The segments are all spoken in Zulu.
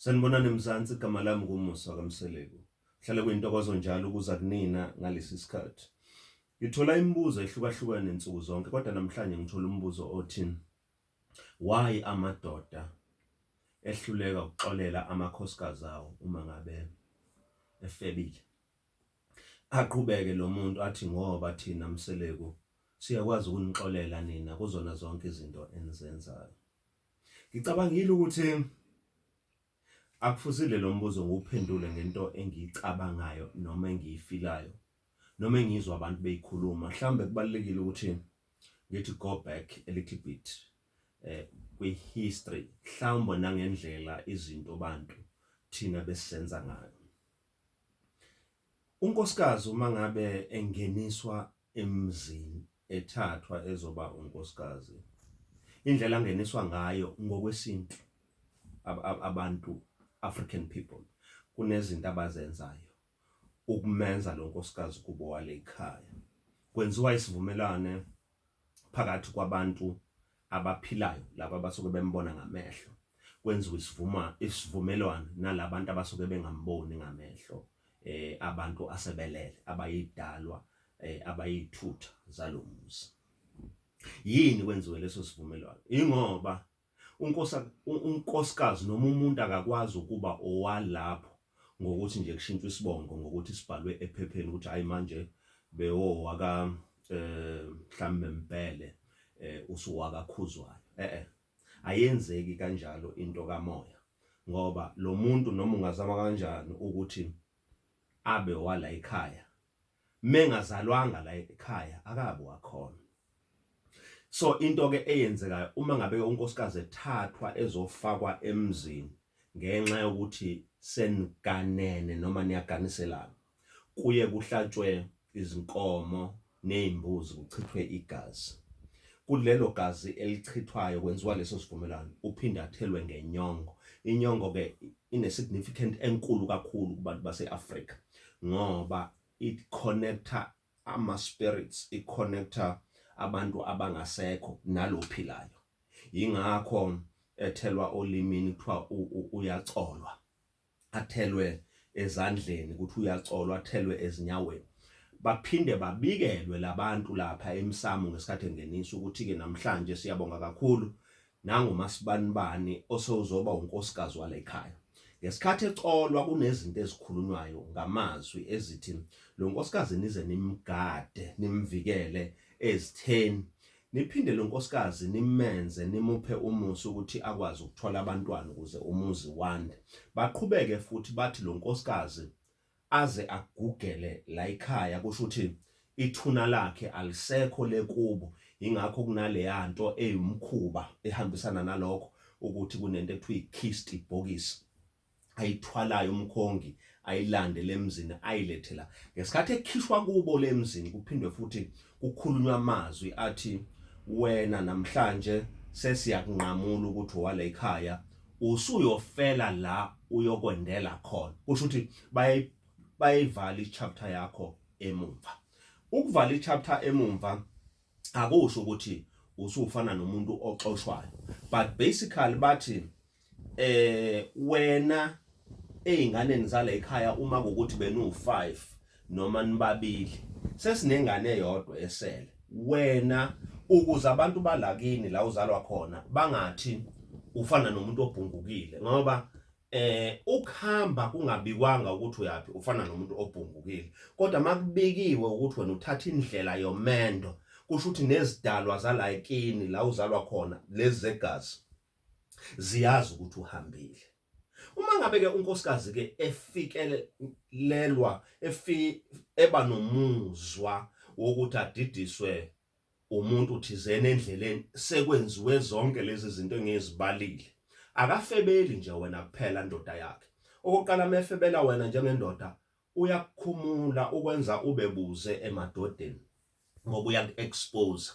Sanibonani Mzansi, igama lami nguMusa kaMseleku. Hlale kuyintokozo njalo ukuza kunina ngalesi sikhathi. Ngithola imibuzo ehlukahlukene nsuku zonke kodwa namhlanje ngithola umbuzo othi why amadoda ehluleka ukuxolela amakhosikazi awo uma ngabe efebile. Aqhubeke lo muntu athi ngoba thina Mseleku siyakwazi ukunixolela nina kuzona zonke izinto enizenzayo. Ngicabangile ukuthi akufuzile lo mbuzo ngiwuphendule ngento engiyicabangayo noma engiyifilayo noma engizwa abantu beyikhuluma. Mhlawumbe kubalulekile ukuthi ngithi go back a little bit eh kwi-history mhlawumbe nangendlela izinto bantu thina besisenza ngayo. Unkosikazi uma ngabe engeniswa emzini ethathwa ezoba unkosikazi, indlela angeniswa ngayo ngokwesintu abantu African people kunezinto abazenzayo ukumenza lo nkosikazi kubo wale ekhaya. Kwenziwa isivumelwane phakathi kwabantu abaphilayo laba abasuke bembona ngamehlo kwenziwa isivuma isivumelwano nalabantu abasuke bengamboni ngamehlo eh abantu asebelele abayidalwa eh abayithutha zalomuzi. Yini kwenziwe leso sivumelwano? Ingoba unkosikazi noma umuntu akakwazi ukuba owalapho ngokuthi nje kushintshwe isibongo ngokuthi sibhalwe ephepheni ukuthi hayi manje bewowaka eh mhlambe Mbhele eh usuwaka Khuzwayo. Eh eh ayenzeki kanjalo into kamoya ngoba lo muntu noma ungazama kanjani ukuthi abe wala ekhaya mengazalwanga la ekhaya akabi wakhona. So into ke eyenzekayo uma ngabe unkosikazi ethathwa ezofakwa emzini ngenxa yokuthi seniganene noma niyaganiselana kuye kuhlatshwe izinkomo nezimbuzi kuchithwe igazi. Kulelo gazi elichithwayo kwenziwa leso sivumelwano uphinde athelwe ngenyongo. Inyongo ke ine significant enkulu kakhulu kubantu base-Afrika ngoba it connecta ama spirits, i connecta abantu abangasekho nalophilayo. Yingakho ethelwa olimini kuthiwa uyacolwa, athelwe ezandleni ukuthi uyacolwa, athelwe ezinyaweni. Baphinde babikelwe labantu lapha emsamo ngesikhathi engeniswa ukuthi-ke namhlanje siyabonga kakhulu nangu masibanibani osewuzoba unkosikazi wala ekhaya. Ngesikhathi ecolwa kunezinto ezikhulunywayo ngamazwi ezithi lo nkosikazi nize nimgade nimvikele ezitheni, niphinde lo nkosikazi nimenze nimuphe umusa ukuthi akwazi ukuthola abantwana ukuze umuzi wande. Baqhubeke futhi bathi lo nkosikazi aze agugele layikhaya kusho ukuthi ithuna lakhe alisekho lekubo ingakho kunaleyanto eyumkhuba ehambisana nalokho ukuthi kunento ekuthiwa i-kist ibhokisi ayithwalayo umkhongi ayilande lemzini ayilethe la ngesikhathi ekhishwa kubo lemzini kuphindwe futhi kukhulunywa amazwi athi wena namhlanje sesiyakunqamula ukuthi owala ekhaya usuyofela la uyokwendela khona kusho ukuthi bayayivala i-chapter yakho emumva. Ukuvala i-chapter emumva akusho ukuthi usufana nomuntu oxoshwayo but basically bathi eh wena ezinganeni zala ekhaya uma kukuthi benu5 noma nibabili sesinengane eyodwa esele wena ukuze abantu balakini la uzalwa khona bangathi ufana nomuntu obhungukile ngoba eh ukuhamba kungabikwanga ukuthi uyapi ufana nomuntu obhungukile kodwa makubikiwe ukuthi wena uthatha indlela yomendo kusho ukuthi nezidalwa zala ekini la uzalwa khona lezi zegazi ziyazi ukuthi uhambile. Uma ngabe ke unkosikazi ke efikelelwa efi eba nomuzwa wokuthi adidiswe umuntu thizeni endleleni sekwenziwe zonke lezi zinto engizibalile, akafebeli nje wena kuphela ndoda yakhe. Okokuqala mefebela wena njengendoda uyakukhumula ukwenza ube buze emadodeni ngoba uyaku-expose.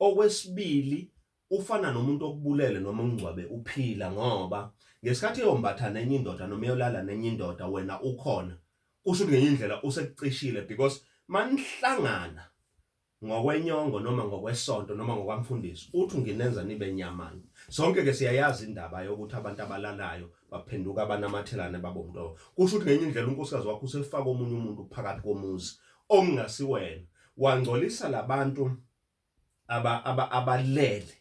Okwesibili Ufana nomuntu okubulele noma ongcwabe uphila ngoba ngesikhathi eyombatha nenye indoda noma eyolala nenye indoda wena ukhona kusho ukuthi ngenye indlela usekucishile because manihlangana Ngokwenyongo noma ngokwesonto noma ngokwamfundisi uthi unginenza nibe nyamanye. Sonke ke siyayazi indaba yokuthi abantu abalalayo baphenduka banamathelane babomntu. Kusho ukuthi ngenye indlela unkosikazi wakho usefaka omunye umuntu phakathi komuzi okungasiwena. Wangcolisa labantu aba abalele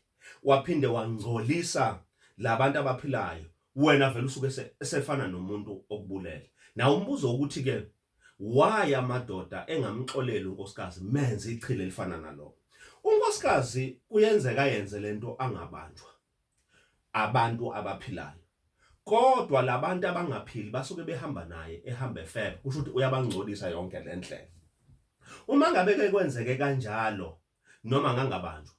waphinde wangcolisa labantu abaphilayo wena vele usuke esefana nomuntu okubulele. Na umbuzo ukuthi ke why amadoda engamxoleli unkosikazi menze ichile elifana nalo. Unkosikazi kuyenzeka yenze lento angabanjwa abantu abaphilayo kodwa labantu abangaphili basuke behamba naye ehamba efeba kusho ukuthi uyabangcolisa yonke le ndlela. Uma ngabe ke kwenzeke kanjalo noma ngangabanjwa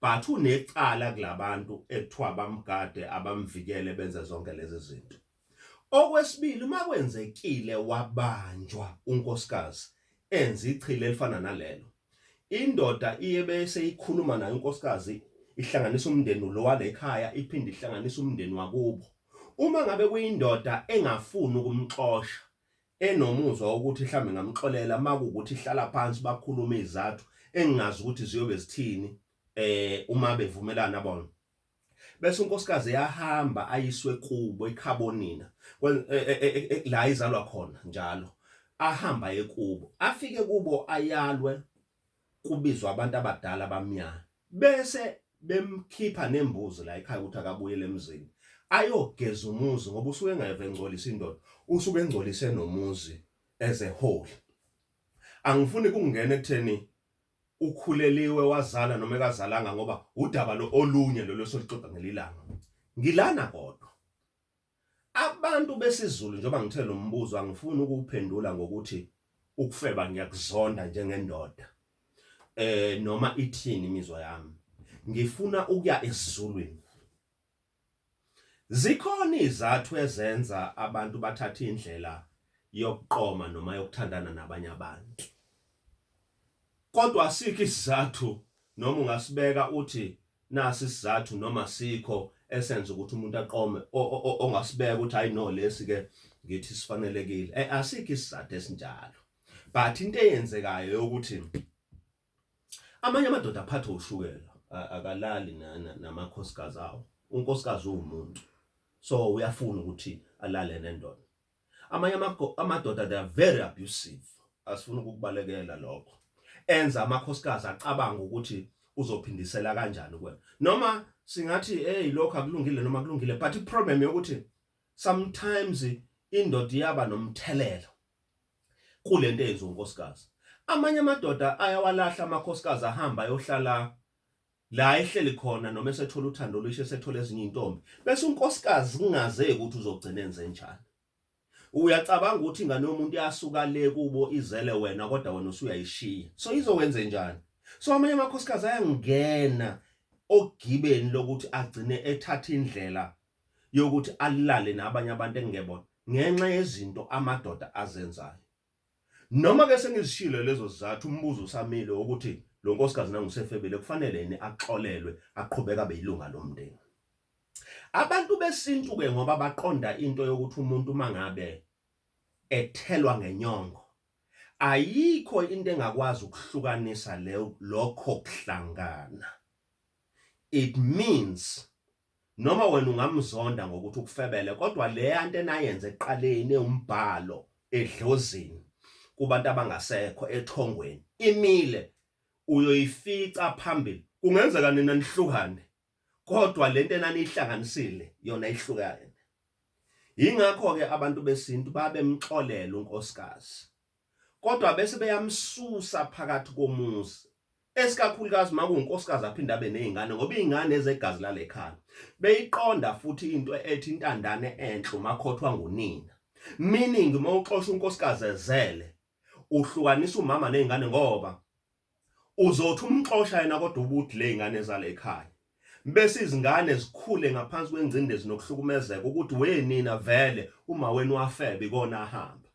but unecala kulabantu ekuthiwa bamgade abamvikele benze zonke lezi zinto. Okwesibili uma kwenzekile wabanjwa unkosikazi enza ichile elifana nalelo, indoda iye bese ikhuluma naye unkosikazi ihlanganisa umndeni lo wale ekhaya iphinde ihlanganise umndeni wakubo. Uma ngabe kuyindoda engafuni ukumxosha enomuzwa wokuthi mhlawumbe ngamxolela makuwukuthi ihlala phansi bakhulume izathu engingazi ukuthi ziyobe zithini eh uma bevumelana bona bese unkosikazi eyahamba ayiswe kubo ekhabonina e, e, e, la izalwa khona njalo ahamba ekubo afike kubo ayalwe kubizwa abantu abadala bamyala bese bemkhipha nembuzi la ekhaya ukuthi akabuyele emzini ayogeza umuzi ngoba usuke engeve engcolisa indoda usuke engcolise nomuzi as a whole. Angifuni kungena ekutheni ukhuleliwe wazala noma ekazalanga ngoba udaba lo olunye lolo soluxoxa ngelilanga. Ngilana kodwa abantu besiZulu njengoba ngithe lo mbuzo angifuni ukuwuphendula ngokuthi ukufeba ngiyakuzonda njengendoda eh noma ithini imizwa yami. Ngifuna ukuya esiZulwini. Zikhona izathu ezenza abantu bathathe indlela yokuqoma noma yokuthandana nabanye abantu. Kodwa asikho isizathu noma ungasibeka uthi nasi isizathu noma sikho esenza ukuthi umuntu aqome ongasibeka ukuthi hayi no lesi ke ngithi sifanelekile. Eh asikho isizathu esinjalo. But into eyenzekayo yokuthi Amanye amadoda aphathwa ushukela akalali namakhosikazi awo. Unkosikazi uwumuntu so uyafuna ukuthi alale nendoda. Amanye amadoda they are very abusive, asifuni ukukubalekela lokho. Enza amakhosikazi acabanga ukuthi uzophindisela kanjani kuwena. Noma singathi hey lokho akulungile noma kulungile but i-problem yokuthi sometimes indoda iyaba nomthelela kulento eyenziwa unkosikazi. Amanye amadoda ayawalahla amakhosikazi ahamba ayohlala la ehleli khona noma esethola uthando olusha esethola ezinye intombi bese unkosikazi kungazeki ukuthi uzogcina enze njani. Uyacabanga ukuthi ingane yomuntu yasuka le kubo izele wena kodwa wena usuyayishiya. So izokwenze njani? So amanye amakhosikazi ayangena ogibeni lokuthi agcine ethatha indlela yokuthi alale nabanye abantu engingebona ngenxa yezinto amadoda azenzayo. Noma ke sengizishilo lezo zizathu umbuzo usamile wokuthi lo nkosikazi nangusefebile kufanele yini axolelwe aqhubeka abe yilunga lomndeni. Abantu besintu ke ngoba baqonda into yokuthi umuntu uma ngabe ethelwa ngenyongo ayikho into engakwazi ukuhlukanisa lokho kuhlangana. It means Noma wena ungamzonda ngokuthi ukufebele kodwa leya nto enayenza ekuqaleni ewumbhalo edlozini kubantu abangasekho ethongweni imile uyoyifica phambili. Kungenzeka nina nihlukane kodwa lento enaniyihlanganisile yona ihlukene. Yingakho-ke abantu besintu babemxolela unkosikazi kodwa bese beyamsusa phakathi komuzi esikakhulukazi uma kuwunkosikazi aphinde abe nezingane ngoba izingane ezegazi lale khaya beyiqonda futhi into ethi intandane enhle umakhothwa ngunina meaning uma uxosha unkosikazi ezele uhlukanisa umama nezingane ngoba uzothi umxosha yena kodwa ubuthi lezingane ezale ekhaya bese izingane zikhule ngaphansi kwengcindezi nokuhlukumezeka ukuthi wenina vele uma wenu wafeba ikona ahamba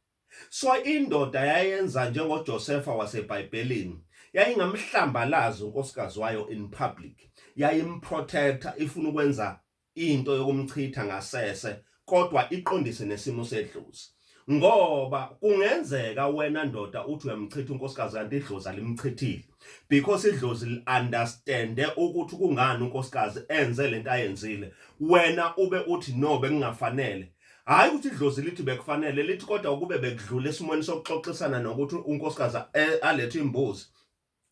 So indoda yayenza njengoJosefa waseBhayibhelini, yayingamhlambalazi unkosikazi wayo in public, yayimprotecta ifuna ukwenza into yokumchitha ngasese kodwa iqondise nesimo sedlozi. Ngoba kungenzeka wena ndoda uthi uyamchitha unkosikazi kanti idlozi alimchithile, because idlozi li-understande ukuthi kungani unkosikazi enze lento ayenzile. Wena ube uthi no, bekungafanele. Hhayi ukuthi idlozi lithi bekufanele, lithi kodwa ukube bekudlula esimweni sokuxoxisana nokuthi unkosikazi alethe imbuzi,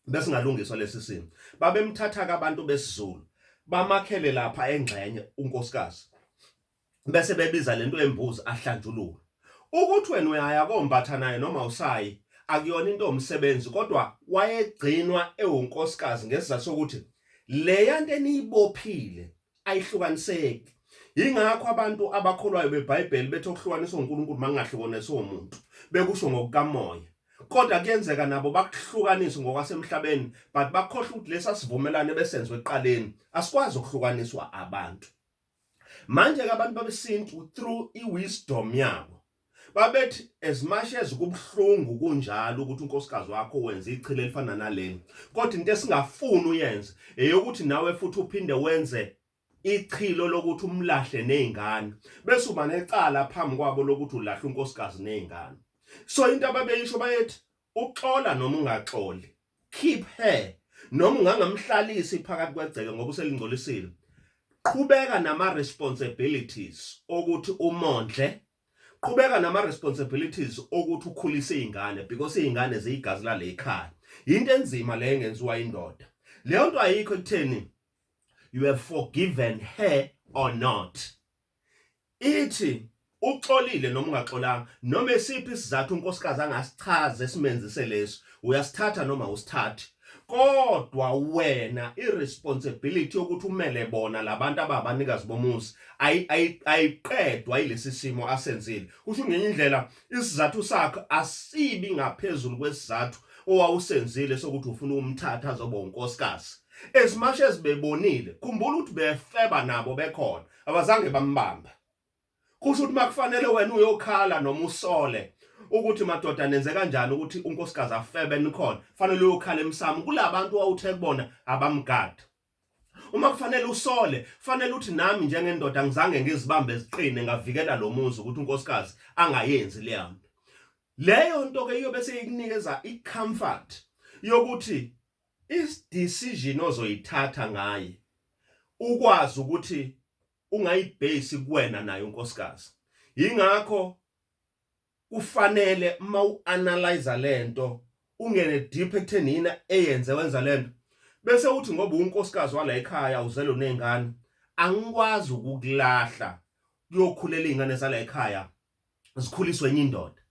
besingalungiswa lesi simo. Babemthatha-ke abantu besiZulu bamakhele lapha engxenye unkosikazi, bese bebiza lento embuzi ahlanjululwe. Ukuthi wena uyaya kombatha naye noma usayi akuyona into omsebenzi, kodwa wayegcinwa ewunkosikazi ngesizathu sokuthi leya nto eniyibophile ayihlukaniseki. Yingakho abantu abakholwayo beBhayibheli bethi okuhlukaniswa uNkulunkulu makungahlukaniswa umuntu, bekusho ngokukamoya. Kodwa kuyenzeka nabo bakuhlukanise ngokwasemhlabeni, but bakhohlwa ukuthi lesa sivumelwano ebesenziwe ekuqaleni asikwazi ukuhlukaniswa abantu. Manje ke abantu babesintu through iwisdom yabo babethi as much as kubuhlungu kunjalo ukuthi unkosikazi wakho wenze ichilo elifana naleli, kodwa into esingafuni uyenze eyokuthi nawe futhi uphinde wenze ichilo lokuthi umlahle nezingane, bese uba necala phambi kwabo lokuthi ulahle unkosikazi nezingane. So into ababeyisho bayethi uxola noma ungaxoli, keep her, noma ungangamhlalisi phakathi kwegceke ngoba uselingcolisile, qhubeka nama responsibilities okuthi umondle, qhubeka nama responsibilities okuthi ukhulise izingane, because izingane ziyigazi lale ekhaya. Into enzima le engenziwa indoda leyo nto ayikho ekutheni you have forgiven her or not. Ithi uxolile noma ungaxolanga, noma esiphi isizathu unkosikazi angasichaza esimenzise leso, uyasithatha noma usithathi, kodwa wena iresponsibility yokuthi umele bona labantu ababanikazi bomuzi ayiqedwa yilesi simo asenzile. Kusho ngenye indlela isizathu sakhe asibi ngaphezulu kwesizathu owawusenzile sokuthi ufuna ukumthatha azoba unkosikazi. As much as bebonile, khumbula ukuthi befeba nabo bekhona, abazange bambambe. Kusho ukuthi makufanele wena uyokhala noma usole ukuthi madoda nenze kanjani ukuthi unkosikazi afebe nikhona, fanele uyokhala emsamo kulabantu wawuthe kubona abamgada. Uma kufanele usole, fanele uthi nami njengendoda ngizange ngizibambe ziqine ngavikela lo muzi ukuthi unkosikazi angayenzi leyo nto. Leyo nto ke iyobe seyikunikeza i-comfort yokuthi is-decision ozoyithatha ngaye ukwazi ukuthi ungayibhesi kuwena naye unkosikazi. Yingakho kufanele uma u-analyze lento ungene deep ekutheni yini eyenze wenza lento, bese uthi ngoba unkosikazi wala ekhaya uzele unezingane, angikwazi ukukulahla kuyokhulela izingane zala ekhaya zikhuliswe enye indoda,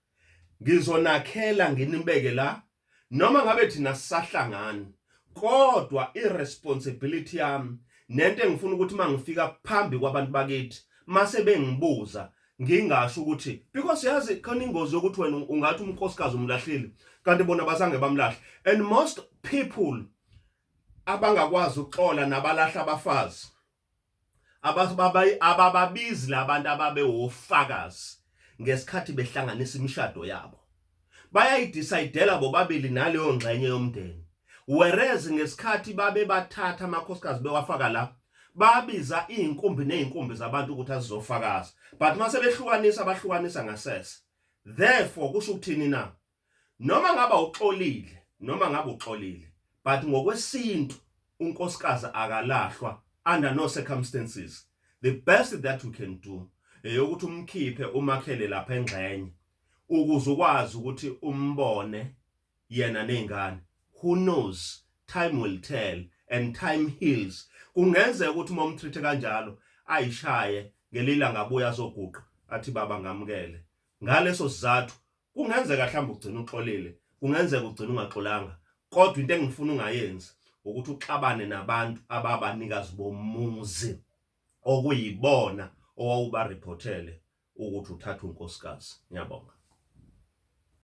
ngizonakhela nginibeke la noma ngabe thina sisahlangani, kodwa iresponsibility yami nento engifuna ukuthi mangifika phambi kwabantu bakithi mase bengibuza ngingasho ukuthi, because yazi khona ingozi yokuthi wena ungathi umnkosikazi umlahlile kanti bona basange bamlahle. And most people abangakwazi ukuxola nabalahla abafazi abababizi labantu ababe wofakazi ngesikhathi behlanganisa imishado yabo, bayayidecidela bobabili naleyo ngxenye yomndeni, whereas ngesikhathi babe bathatha amakhosikazi bewafaka la, babiza izinkumbi nezinkumbi zabantu ukuthi azizofakaza, but mase behlukanisa bahlukanisa ngasese. Therefore kusho ukuthini na? Noma ngaba uxolile noma ngabe uxolile, but ngokwesintu unkosikazi akalahlwa under no circumstances. The best that we can do eyokuthi umkhiphe umakhele lapha engxenye ukuze ukwazi ukuthi umbone yena nezingane. Who knows, time will tell and time heals. Kungenzeka ukuthi uma umtreat kanjalo ayishaye ngelila ngabuya azoguqa athi baba ngamukele. Ngaleso sizathu kungenzeka mhlawumbe ugcina uxolile, kungenzeka ugcina ungaxolanga, kodwa into engifuna ungayenzi ukuthi uxabane nabantu ababanikazi bomuzi okuyibona owawubareportele ukuthi uthatha unkosikazi. Ngiyabonga.